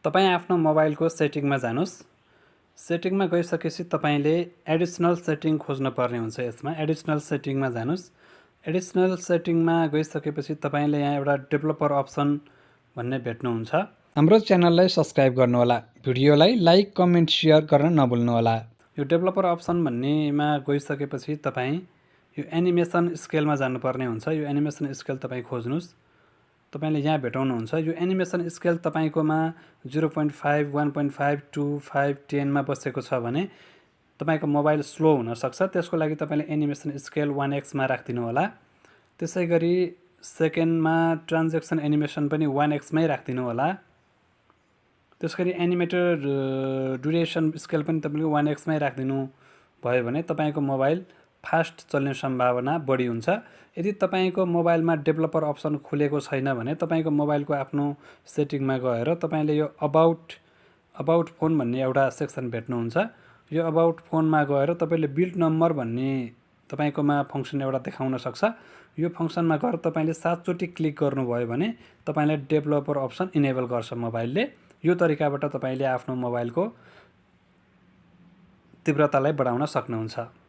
तपाईं आफ्नो मोबाइलको सेटिङमा जानुस्। सेटिङमा गइसकेपछि तपाईले एडिसनल सेटिङ खोज्न पर्ने हुन्छ। यसमा एडिसनल सेटिङमा जानुस्। एडिसनल सेटिङमा गइसकेपछि तपाईले यहाँ एउटा डेभलपर अप्सन भन्ने भेट्नुहुन्छ। हाम्रो च्यानललाई सब्स्क्राइब गर्नुहोला। भिडियोलाई लाइक, कमेन्ट, शेयर गर्न नभुल्नुहोला। यो डेभलपर अप्सन भन्नेमा गइसकेपछि तपाईं यो एनिमेसन स्केलमा जानुपर्ने हुन्छ। यो एनिमेसन स्केल तपाईं खोज्नुस्। तपाईले यहाँ भेटाउनुहुन्छ। यो एनिमेसन स्केल तपाईकोमा 0.5, 1.5, 2, 5, 10 मा बसेको छ भने तपाईको मोबाइल स्लो हुन सक्छ। त्यसको लागि तपाईले एनिमेसन स्केल 1x मा राख्दिनु होला। त्यसैगरी सेकेन्डमा ट्रान्जेक्सन एनिमेसन पनि 1x मै राख्दिनु होला। त्यसैगरी एनिमेटेड ड्युरेसन स्केल पनि तपाईले 1x मै राख्दिनु भयो भने तपाईको मोबाइल फास्ट चल्ने सम्भावना बढी हुन्छ। यदि तपाईको मोबाइलमा डेभलपर अप्सन खुलेको छैन भने तपाईको मोबाइलको आफ्नो सेटिङमा गएर तपाईले यो अबाउट फोन भन्ने एउटा सेक्सन भेट्नुहुन्छ। यो अबाउट फोनमा गएर तपाईले बिल्ड नम्बर भन्ने तपाईकोमा फंक्सन एउटा देखाउन सक्छ। यो फंक्सनमा गएर तपाईले 7 चोटी क्लिक गर्नुभयो भने तपाईलाई डेभलपर अप्सन इनेबल गर्छ मोबाइलले। यो तरिकाबाट तपाईले आफ्नो मोबाइलको तीव्रतालाई बढाउन सक्नुहुन्छ।